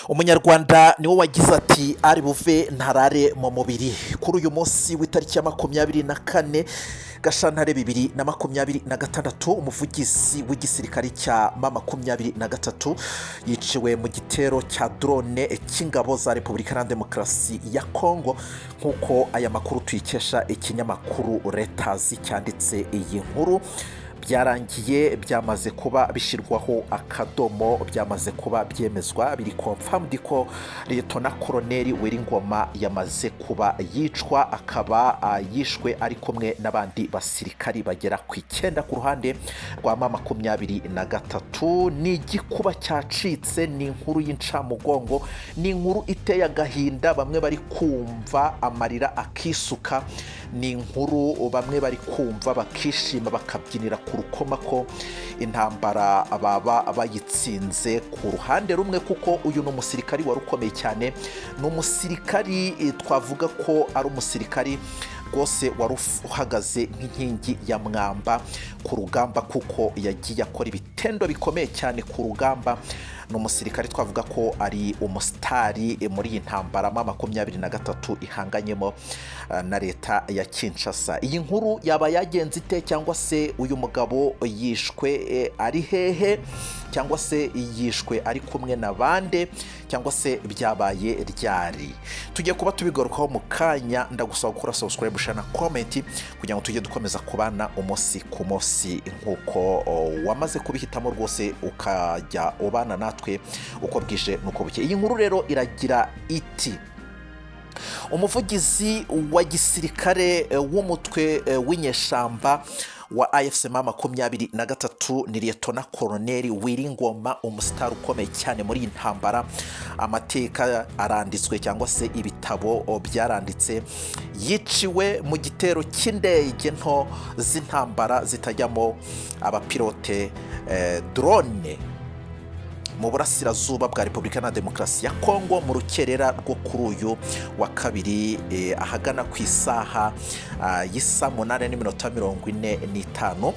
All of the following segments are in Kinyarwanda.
Umunyarwanda niwe wagize ati: "Ari buve ntarare mu mubiri." Kuri uyu munsi w'itariki ya 24 Gashyantare 2026, umuvugizi w'igisirikare cya M23 yiciwe mu gitero cya drone cy'ingabo za Repubulika Iharanira Demokarasi ya Kongo, nk'uko aya makuru tuyikesha ikinyamakuru Reuters cyanditse iyi nkuru. Byarangiye, byamaze kuba bishyirwaho akadomo, byamaze kuba byemezwa, biri confirmed ko Liyetona Koroneri Willy Ngoma yamaze kuba yicwa, akaba yishwe ari kumwe n'abandi basirikari bagera ku 9 ku ruhande rwa M23. Ni igikuba cyacitse, ni inkuru y'incamugongo, ni inkuru iteye agahinda. Bamwe bari kumva amarira akisuka. Ni inkuru bamwe bari kumva bakishima, bakabyinira ku rukoma ko intambara baba bayitsinze ku ruhande rumwe, kuko uyu ni umusirikari wari ukomeye cyane. Ni umusirikari twavuga ko ari umusirikari rwose wari uhagaze nk'inkingi ya mwamba ku rugamba, kuko yagiye akora ibitendo bikomeye cyane ku rugamba. Ni umusirikare twavuga ko ari umusitari muri iyi ntambara M23 ihanganyemo na leta ya Kinshasa. Iyi nkuru yaba yagenze ite? Cyangwa se uyu mugabo yishwe ari hehe? Cyangwa se yishwe ari kumwe na bande? Cyangwa se byabaye ryari? Tugiye kuba tubigarukaho mu kanya. Ndagusaba gukora subscribe, share na comment kugira ngo tujye dukomeza kubana umunsi ku munsi, nk'uko wamaze kubihitamo rwose, ukajya ubana natwe uko bwije n'uko bukeye. Iyi nkuru rero iragira iti: "Umuvugizi wa gisirikare w'umutwe w'inyeshamba wa AFC M23 ni Liyetona Koroneri Willy Ngoma, umusitari ukomeye cyane muri iyi ntambara. Amateka aranditswe, cyangwa se ibitabo byaranditse. Yiciwe mu gitero cy'indege nto z'intambara zitajyamo abapilote, drone, mu burasirazuba bwa Repubulika na Demokarasi ya Kongo mu rukerera rwo kuri uyu wa kabiri, ahagana ku isaha y'isa 8:45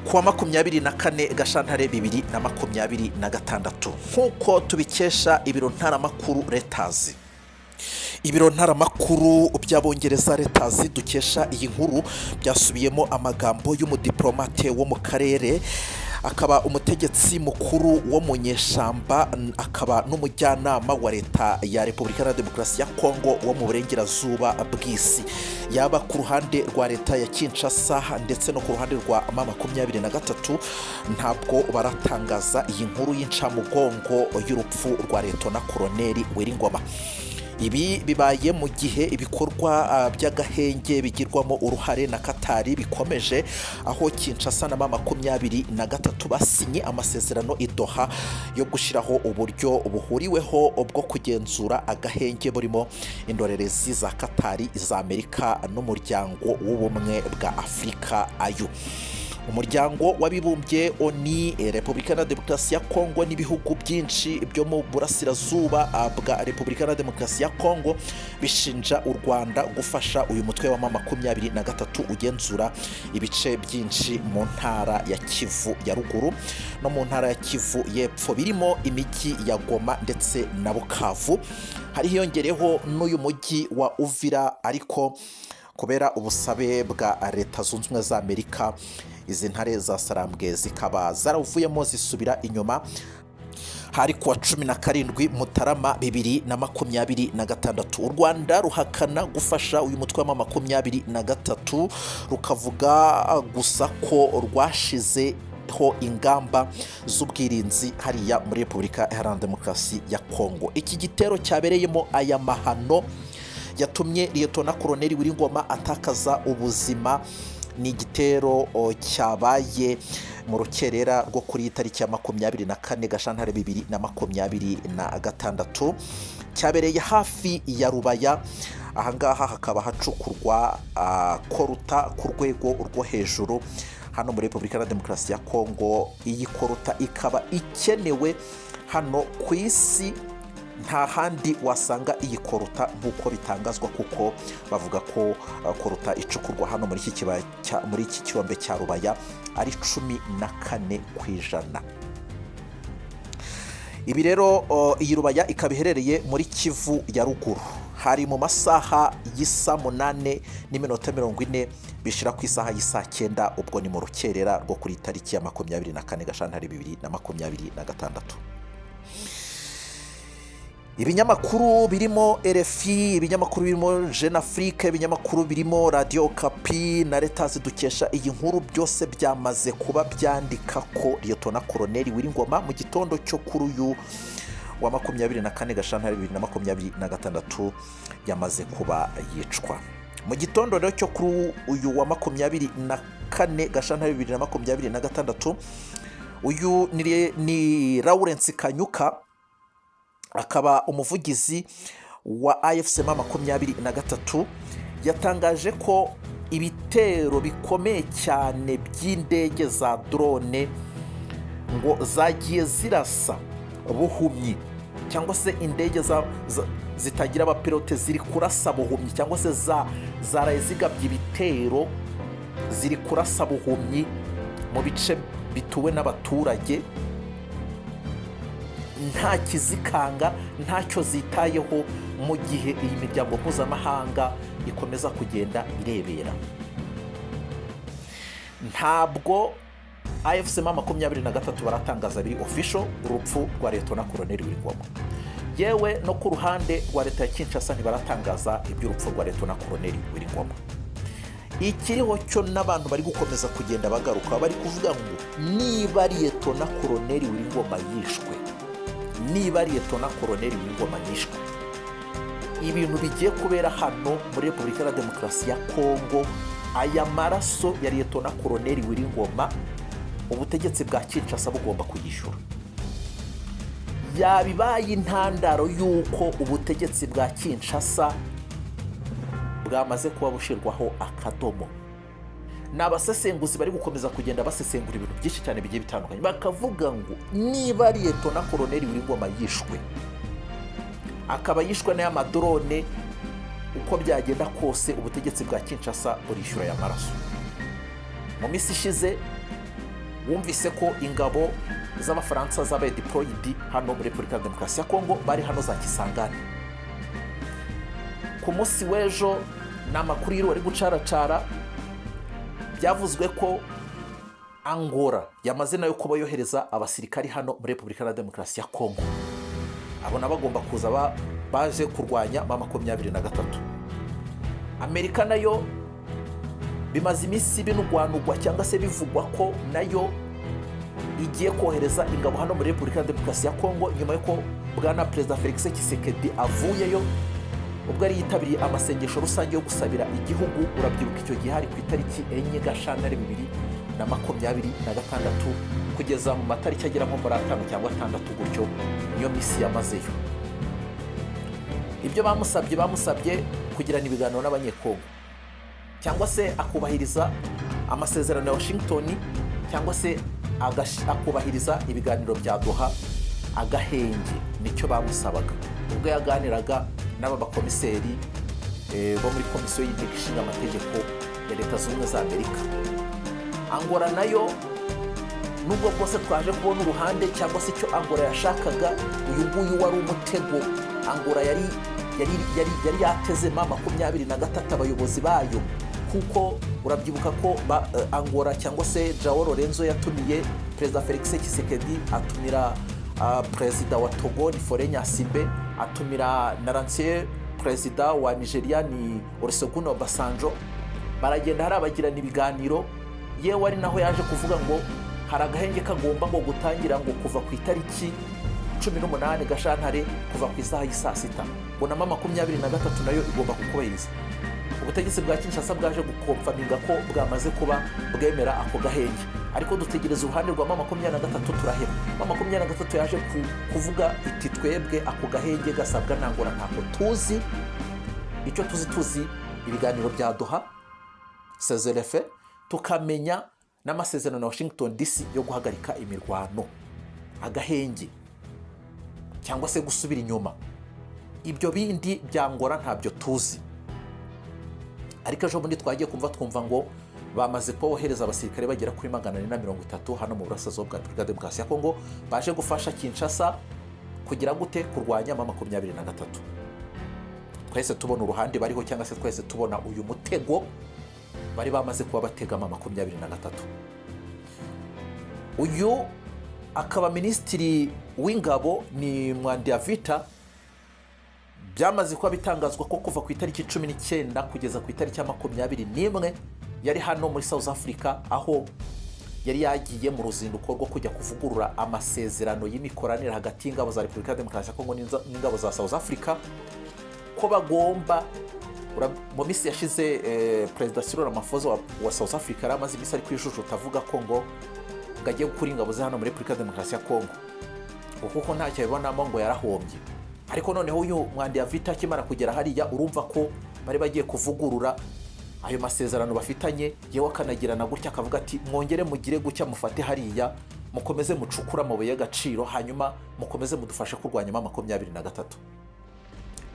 kuwa 24 Gashyantare 2026, nk'uko tubikesha ibiro ntaramakuru Reuters." Ibiro ntaramakuru by'Abongereza Reuters dukesha iyi nkuru byasubiyemo amagambo y'umudiplomate wo mu karere, akaba umutegetsi mukuru wo mu nyeshamba, akaba n'umujyanama wa leta ya Repubulika ya Demokarasi ya Kongo wo mu burengerazuba bw'isi. Yaba ku ruhande rwa leta ya Kinshasa ndetse no ku ruhande rwa M23, ntabwo baratangaza iyi nkuru y'incamugongo y'urupfu rwa Liyetona Koroneri Willy Ngoma. Ibi bibaye mu gihe ibikorwa by'agahenge bigirwamo uruhare na Katari bikomeje, aho Kinshasa na M23 basinye amasezerano i Doha yo gushyiraho uburyo buhuriweho bwo kugenzura agahenge, burimo indorerezi za Katari, iza Amerika n'Umuryango w'Ubumwe bwa Afurika, AU, Umuryango w'Abibumbye, ONU. Repubulika na Demokarasi ya Kongo n'ibihugu byinshi byo mu burasirazuba bwa Repubulika na Demokarasi ya Kongo bishinja u Rwanda gufasha uyu mutwe wa M23 ugenzura ibice byinshi mu ntara ya Kivu ya Ruguru no mu ntara ya Kivu y'Epfo, birimo imijyi ya Goma ndetse na Bukavu. Hari hiyongereho n'uyu mujyi wa Uvira, ariko kubera ubusabe bwa Leta Zunze Ubumwe za Amerika, izi ntare za Sarambwe zikaba zaravuyemo zisubira inyuma. Hari kuwa 17 Mutarama 2026. U Rwanda ruhakana gufasha uyu mutwe wa 23, rukavuga gusa ko rwashize ho ingamba z'ubwirinzi hariya muri Repubulika Iharanira Demokarasi ya Kongo. Iki gitero cyabereyemo aya mahano yatumye Liyetona Koroneri Willy Ngoma atakaza ubuzima ni igitero cyabaye mu rukerera rwo kuri iyi tariki ya 24 Gashyantare 2026, cyabereye hafi ya Rubaya. Ahangaha hakaba hacukurwa coltan ku rwego rwo hejuru hano muri Repubulika ya Demokarasi ya Kongo. Iyi coltan ikaba ikenewe hano ku isi, nta handi wasanga iyi coltan nk'uko bitangazwa, kuko bavuga ko coltan icukurwa hano muri iki kibaya, muri iki kirombe cya Rubaya, ari 14%. Ibi rero, iyi Rubaya ikaba iherereye muri Kivu ya Ruguru. Hari mu masaha y'isa 8:40 bishira ku isaha y'isaa 9, ubwo ni mu rukerera rwo kuri tariki ya 24 Gashyantare 2026. Ibinyamakuru birimo RFI, ibinyamakuru birimo Jeune Afrique, ibinyamakuru birimo Radiyo Okapi na Reuters dukesha iyi nkuru, byose byamaze kuba byandika ko Liyetona Koroneri Willy Ngoma mu gitondo cyo kuri uyu wa 24 Gashyantare 2026 yamaze kuba yicwa. Mu gitondo rero cyo kuri uyu wa 24 Gashyantare 2026, uyu ni Lawrence Kanyuka, akaba umuvugizi wa AFC M 23, yatangaje ko ibitero bikomeye cyane by'indege za drone ngo zagiye zirasa buhumyi, cyangwa se indege zitagira abapilote ziri kurasa buhumyi, cyangwa se zaraye zigabye ibitero, ziri kurasa buhumyi mu bice bituwe n'abaturage nta kizikanga, ntacyo zitayeho, mu gihe iyi miryango mpuzamahanga ikomeza kugenda irebera. Ntabwo AFC M 23 baratangaza biri official urupfu rwa Liyetona Koroneri Willy Ngoma. Yewe, no ku ruhande rwa leta ya Kinshasa ntibaratangaza iby'urupfu rwa Liyetona Koroneri Willy Ngoma. Ikiriho cyo n'abantu bari gukomeza kugenda bagaruka, bari kuvuga ngo niba Liyetona Koroneri Willy Ngoma yishwe, niba Liyetona Koroneri Willy Ngoma yishwe, ibintu bigiye kubera hano muri Repubulika ya Demokarasi ya Kongo, aya maraso ya Liyetona Koroneri Willy Ngoma, ubutegetsi bwa Kinshasa bugomba kuyishyura. Yabibaye intandaro y'uko ubutegetsi bwa Kinshasa bwamaze kuba bushyirwaho akadomo. Ni abasesenguzi bari gukomeza kugenda basesengura ibintu byinshi cyane bigiye bitandukanye, bakavuga ngo niba Liyetona Koroneri Willy Ngoma yishwe, akaba yishwe n'aya madrone, uko byagenda kose ubutegetsi bwa Kinshasa burishyura aya maraso. Mu minsi ishize wumvise ko ingabo z'Abafaransa zabaye deployed hano muri Repubulika ya Demokarasi ya Kongo, bari hano za Kisangani. Ku munsi w'ejo ni amakuru yiriwe ari gucaracara, byavuzwe ko Angola yamaze nayo kuba yohereza abasirikari hano muri Repubulika ya Demokarasi ya Kongo. Abo nabo bagomba kuza baje kurwanya M 23. Amerika nayo bimaze iminsi binugwanugwa, cyangwa se bivugwa ko nayo igiye kohereza ingabo hano muri Repubulika ya Demokarasi ya Kongo, nyuma y'uko bwana Perezida Felix Tshisekedi avuyeyo ubwo yari yitabiriye amasengesho rusange yo gusabira igihugu. Urabyibuka, icyo gihe hari ku itariki 4 Gashyantare 2026, kugeza mu matariki agera nko muri 5 cyangwa 6 gutyo, niyo minsi yamazeyo. Ibyo bamusabye kugirana ibiganiro n'Abanyekongo, cyangwa se akubahiriza amasezerano ya Washington, cyangwa se akubahiriza ibiganiro bya Doha, agahenge, nicyo bamusabaga ubwo yaganiraga n'aba bakomiseri bo muri Komisiyo y'Inteko Ishinga Amategeko ya Leta Zunze Ubumwe za Amerika. Angola nayo, nubwo bwose twaje kubona uruhande cyangwa se icyo Angola yashakaga, uyu nguyu wari umutego Angola yari yateze M 23, abayobozi bayo, kuko urabyibuka ko Angola cyangwa se João Lourenço yatumiye Perezida Felix Tshisekedi, atumira Perezida wa Togo ni Faure Gnassingbé, atumira na l'ancien perezida wa Nigeria ni Olusegun Obasanjo. Baragenda hari abagirana ibiganiro. Yewe, ari naho yaje kuvuga ngo hari agahenge kagomba ngo gutangira ngo kuva ku itariki 18 Gashyantare, kuva ku isaha y'isaa 6, ngo na M 23 nayo igomba kukubahiriza. Ubutegetsi bwa Kinshasa bwaje guconfirminga ko bwamaze kuba bwemera ako gahenge, ariko dutegereza uruhande rwa M 23 turaheba. M 23 yaje kuvuga iti: "Twebwe ako gahenge gasabwa na Angola ntabwo tuzi icyo tuzi, tuzi ibiganiro bya Doha, cessez-le-feu, tukamenya n'amasezerano na Washington DC yo guhagarika imirwano, agahenge cyangwa se gusubira inyuma. Ibyo bindi bya Angola ntabyo tuzi." Ariko ejo bundi twagiye kumva twumva ngo bamaze kuba bohereza abasirikare bagera kuri 430 hano mu burasirazuba bwa Repubulika ya Demokarasi ya Kongo, baje gufasha Kinshasa. Kugira gute? Kurwanya M23. Twahise tubona uruhande bariho, cyangwa se twahise tubona uyu mutego bari bamaze kuba bategama 23. Uyu akaba minisitiri w'ingabo ni Mwadiamvita. Byamaze kuba bitangazwa ko kuva ku itariki 19 kugeza ku itariki ya 21 yari hano muri South Africa, aho yari yagiye mu ruzinduko rwo kujya kuvugurura amasezerano y'imikoranire hagati y'ingabo za Repubulika ya Demokarasi ya Kongo n'ingabo za South Africa, ko bagomba mu minsi yashize Perezida Cyril Ramaphosa wa South Africa yari amaze iminsi ari kwijujuta avuga ko ngo agiye gukura ingabo ze hano muri Repubulika ya Demokarasi ya Kongo, ngo kuko ntacyo abibonamo, ngo yarahombye. Ariko noneho uyu Mwadiamvita akimara kugera hariya, urumva ko bari bagiye kuvugurura ayo masezerano bafitanye, yewe akanagirana gutya akavuga ati: "Mwongere mugire gutya, mufate hariya, mukomeze mucukure amabuye y'agaciro, hanyuma mukomeze mudufashe kurwanya M23."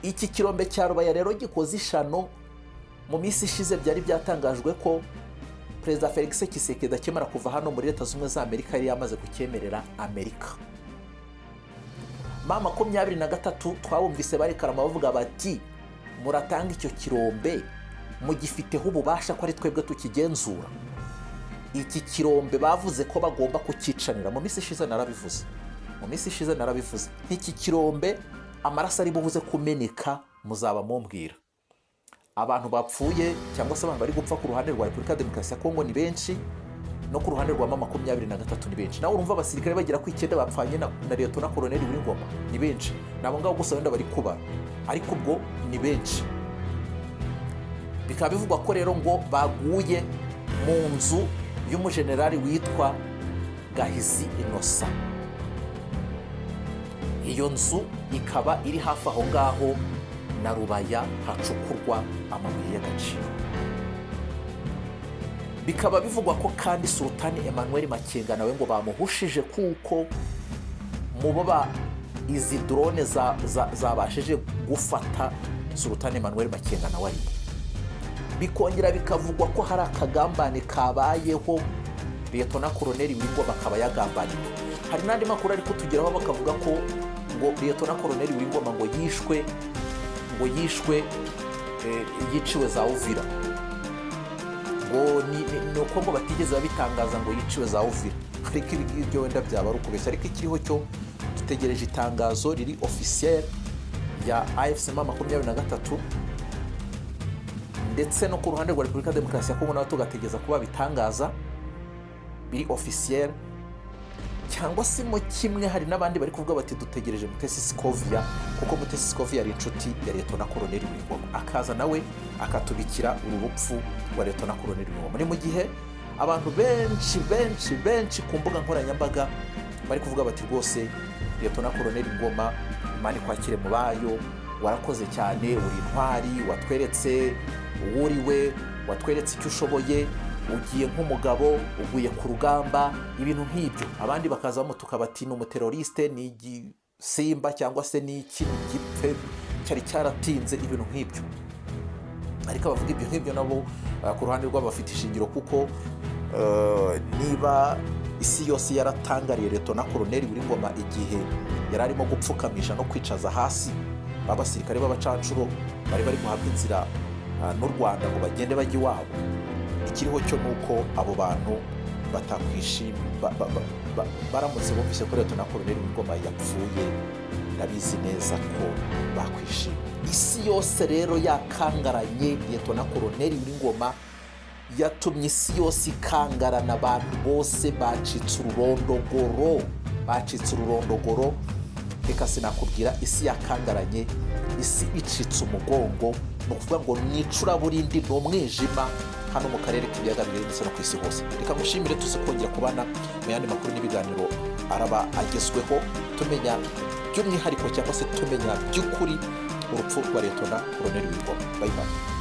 Iki kirombe cya Rubaya rero gikoze ishano. Mu minsi ishize byari byatangajwe ko Perezida Felix Tshisekedi akimara kuva hano muri Leta Zunze Ubumwe za Amerika yari yamaze kucyemerera Amerika. M23 twabumvise barekarama bavuga bati: "Muratanga icyo kirombe, mugifiteho ububasha ko ari twebwe tukigenzura." Iki kirombe bavuze ko bagomba kucyicanira. Mu minsi ishize narabivuze, mu minsi ishize narabivuze, nk'iki kirombe amaraso ari bubuze kumeneka muzaba mumbwira. Abantu bapfuye cyangwa se abantu bari gupfa ku ruhande rwa Repubulika ya Demokarasi ya Kongo ni benshi, no ku ruhande rwa M23 ni benshi. Nawe urumva abasirikare bagera ku 9 bapfanye na Liyetona Koloneli W'Ingoma ni benshi. Ni abo ngabo gusa wenda bari kubara, ariko ubwo ni benshi. Bikaba bivugwa ko rero ngo baguye mu nzu y'umujenerali witwa Gahizi Inosa. Iyo nzu ikaba iri hafi aho ngaho na Rubaya hacukurwa amabuye y'agaciro. Bikaba bivugwa ko kandi Sultani Emmanuel Makenga nawe ngo bamuhushije, kuko mu bo izi drone zabashije gufata Sultani Emmanuel Makenga nawe arimo. Bikongera bikavugwa ko hari akagambane kabayeho, Liyetona Koroneri Wingoma akaba yagambaniwe. Hari n'andi makuru ari kutugeraho, bakavuga ko ngo Liyetona Koroneri Wingoma ngo yishwe, yiciwe za Uvira. Ngo ni uko ngo batigeze babitangaza ngo yiciwe za Uvira, ariko ibi ngibyo wenda byaba ari ukubeshya. Ariko ikiriho cyo dutegereje itangazo riri officiel ya AFC M23, ndetse no ku ruhande rwa Repubulika ya Demokarasi ya Kongo nawe tugategereza kuba bitangaza biri officiel, cyangwa se mo kimwe hari n'abandi bari kuvuga bati: "Dutegereje Mutesi Scovia," kuko Mutesi Scovia yari inshuti ya Liyetona Koroneri Wingoma, akaza nawe akatubikira uru rupfu rwa Liyetona Koroneri Wingoma. Ni mu gihe abantu benshi benshi benshi ku mbuga nkoranyambaga bari kuvuga bati: "Rwose Liyetona Koroneri Ngoma, Imana ikwakire mu bayo, warakoze cyane, uri intwari, watweretse uwo uri we, watweretse icyo ushoboye, ugiye nk'umugabo, uguye ku rugamba," ibintu nk'ibyo. Abandi bakaza bamutuka bati: "Ni umuteroriste, ni igisimba, cyangwa se ni iki, ni igipfe cyari cyaratinze," ibintu nk'ibyo. Ariko abavuga ibyo nk'ibyo nabo ku ruhande rwabo bafite ishingiro, kuko niba isi yose yaratangariye Liyetona Koroneri W'Ingoma igihe yari arimo gupfukamisha no kwicaza hasi b'abasirikare b'abacancuro bari guhabwa inzira n'u Rwanda ngo bagende bajye iwabo, ikiriho cyo ni uko abo bantu batakwishima baramutse bumvise ko Liyetona Koroneri W'Ingoma yapfuye, ndabizi neza ko bakwishima. Isi yose rero yakangaranye. Liyetona Koroneri W'Ingoma yatumye isi yose ikangarana, abantu bose bacitse ururondogoro, bacitse ururondogoro. Reka sinakubwira, isi yakangaranye, isi icitse umugongo. Ni ukuvuga ngo ni icuraburindi, ni umwijima hano mu karere k'ibiyaga bigari ndetse no ku isi hose. Reka ngushimire, tuze kongera kubana mu yandi makuru n'ibiganiro araba agezweho, tumenya by'umwihariko cyangwa se tumenya by'ukuri urupfu rwa Liyetona Koroneri Wingoma. Bye bye.